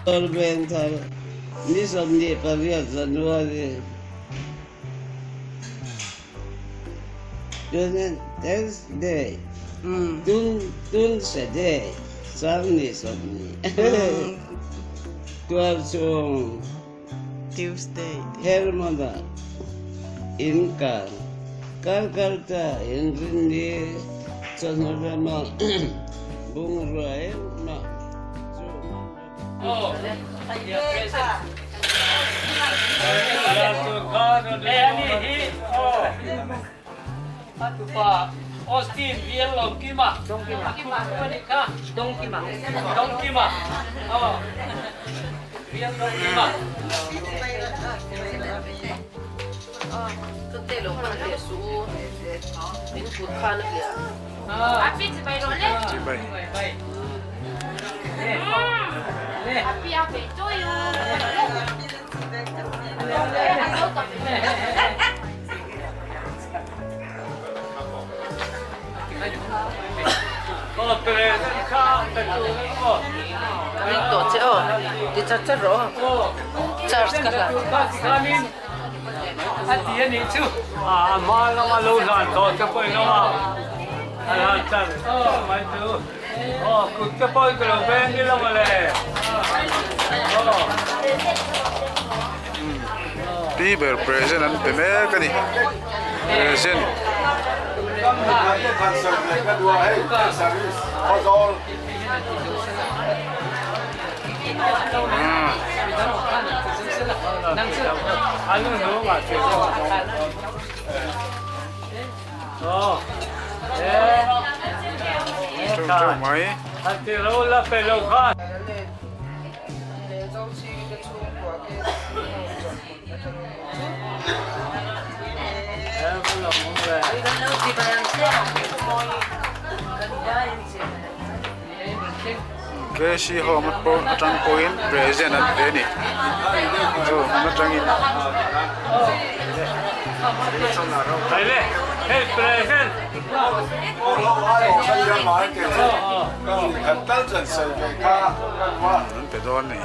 Vengthar ni 28 January Thursday Tuesday sang ni 20 tualchhung Tuesday Hermona inkar Kalkalta inrinni chawhnu lama bungrua engmah chu Pi ber present an pe mek a ni present. Teuh teuh mai. KC home atang pawhin present an pe a ni chu an atangin. An pe dawn a ni.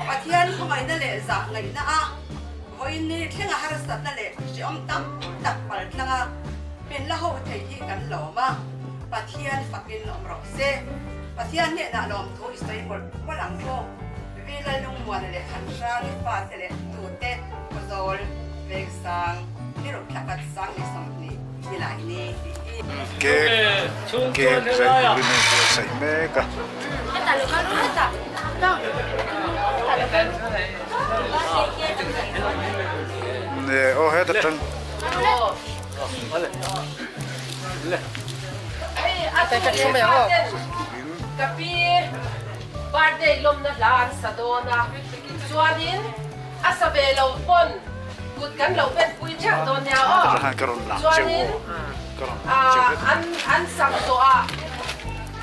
Pathian khawngaihna leh zah ngaihna a vawiin ni thlenga harsatna leh hrehawm tam tak pal tlanga min la ho thei hi kan lawm a, Pathian fakin awm rawh se. Pathian hnenah lawmthu i sawi mawlh mawlh ang u. Vila Lungmuana leh Thanhrang i fate leh tute Khawzawl, Vengsang, Niruk Thlakhat Sang leh 20 Nilai ni tih hi. Cake cake zai turin a inbuatsaih mek a. Ne aw heta tang. Birthday lawmna hla an sa dawn a, chuanin a sa ve lo pawn kut kan lo ben pui theuh dawn nia aw. Chuanin an an sak tawh a,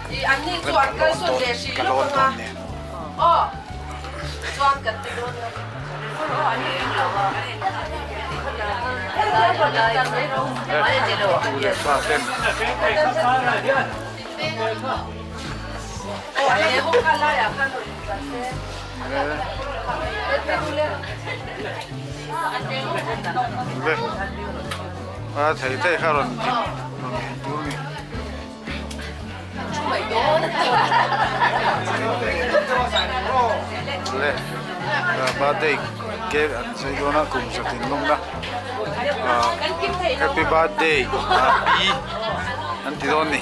ih an ni chu an kal sawn leh hrih lawk ang a, aw chuan kan ti dawn nia. A thei thei kha rawn ti rawn ei tur a ni. Le birthday cake an sawi dawn a kum zatin lawmna happy birthday pi an ti dawn a ni.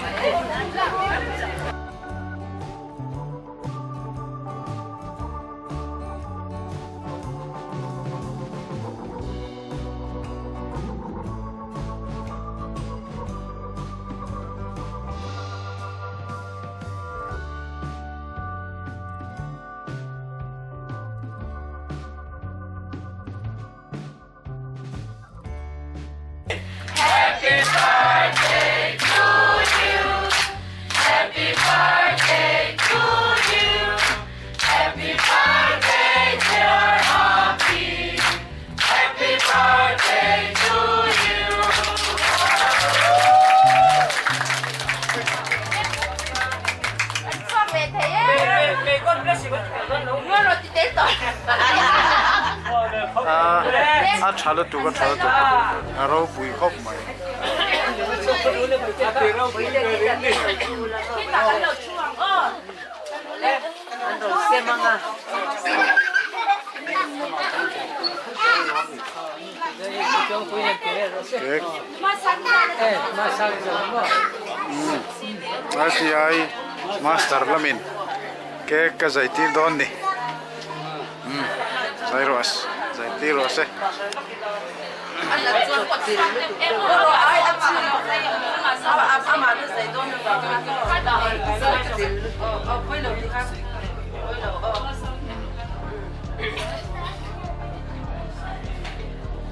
A tha lutuk a tha lutuk a ropui khawp mai. RTI master lamin cake ka zai tir dawn ni zai rawh zai tir rawh se.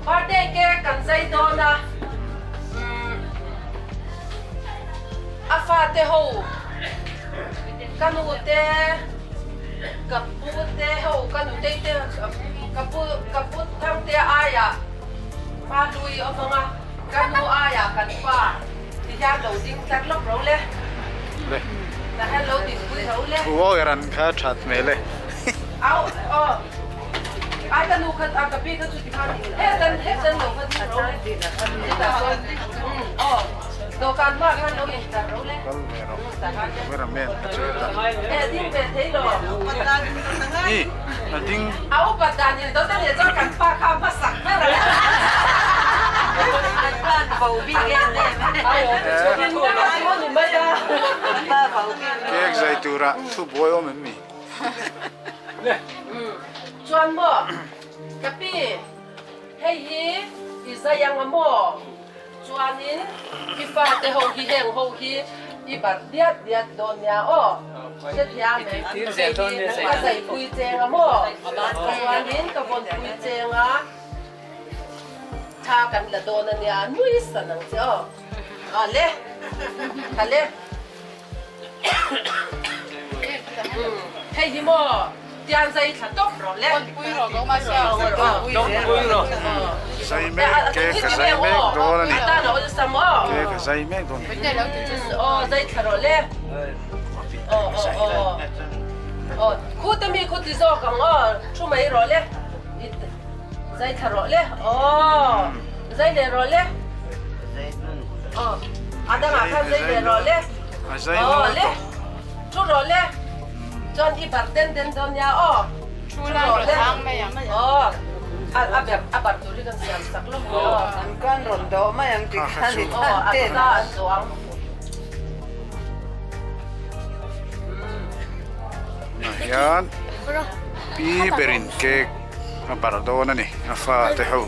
Birthday cake kan zai dawn a, a fate ho ka nu te ka pu te ho ka nutei te ka pu ka pu thangte aiah pa hlui awm ang a, ka nu aiah kan pa ti hian lo ding tlat lawk ro le, tah hian lo dinpui ro le. Thu awi ran kha that hmel e. Au aw ai ka nu kha a ka pi kha chu ti khan he dan he dan lo kha ding ro le chutah chuan aw dawhkan hmaah khan lo in tar ro le Kal ve rawh cameraman ka che ta he ding ve thei lo i a ding a upat dan in dawt a nih chuan kan pa kha hmasak ber a Cake zai turah thubuai awm em mi? Chuan maw ka pi, hei hi i zai ang a maw? Chuanin i fate ho hi heng ho hi i barh diat diat dawn nia aw. Hrethiam em? Hei hi ka zaipui cheng a maw? Chuanin ka vawnpui cheng a, thla kan la dawn a nia, nui san ang che aw. A le, a le. Hei hi maw tian zai thla tawp rawh le. Zai mek ke ka zai mek dawn a ni. Ke ka zai mek dawn. Aw zai thla rawh le. Aw aw aw. Aw khuta mi khu ti zawk ang aw thu mai rawh le. Zai thla rawh le. Aw zai leh rawh le. Aw a dangah khan zai leh rawh le. Aw le thu rawh le. Chuan i barh den den dawn nia aw. Thu rawh le. Aw a a ber a barh tur hi kan siam sak lawk mai aw. An kan rawn dawh mai ang tih khan i Aw a ta an dawh ang. Tunah hian pi berin cake A barh dawn a ni, a fa te ho.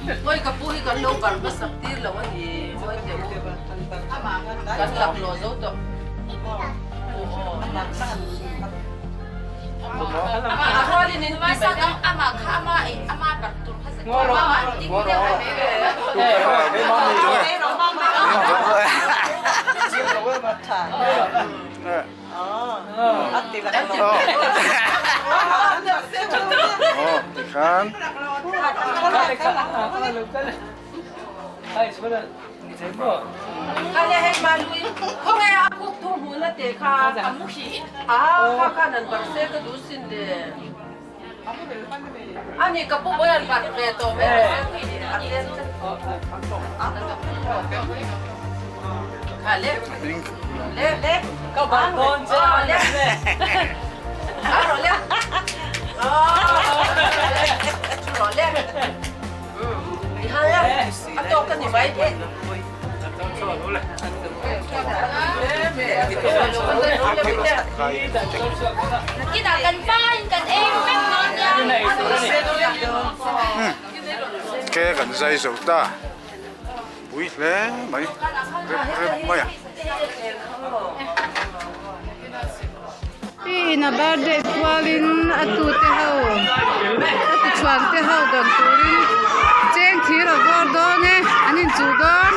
Ngawi ka pu hi kan lo bar hmasak tir lo a ni ngawi teh u kan laklawh zo tawh a rualin in ti mai. Tikhan Kale hei malui khawnge a kuk thu hmun a te kha a kha khan an bar se ka duh sin le ani ka pu pawh an bar ve tawh mai a tlem kha le le le ka bar dawn che le a rawh le rawh le a tawk ka ni mai. Ke kan zai zo ta pui hle mai rep rep mai a. Pi in a birthday pualin a tute ho a tichhuan te ho dawn turin cheng thir a vawr dawn e an inchuh dawn.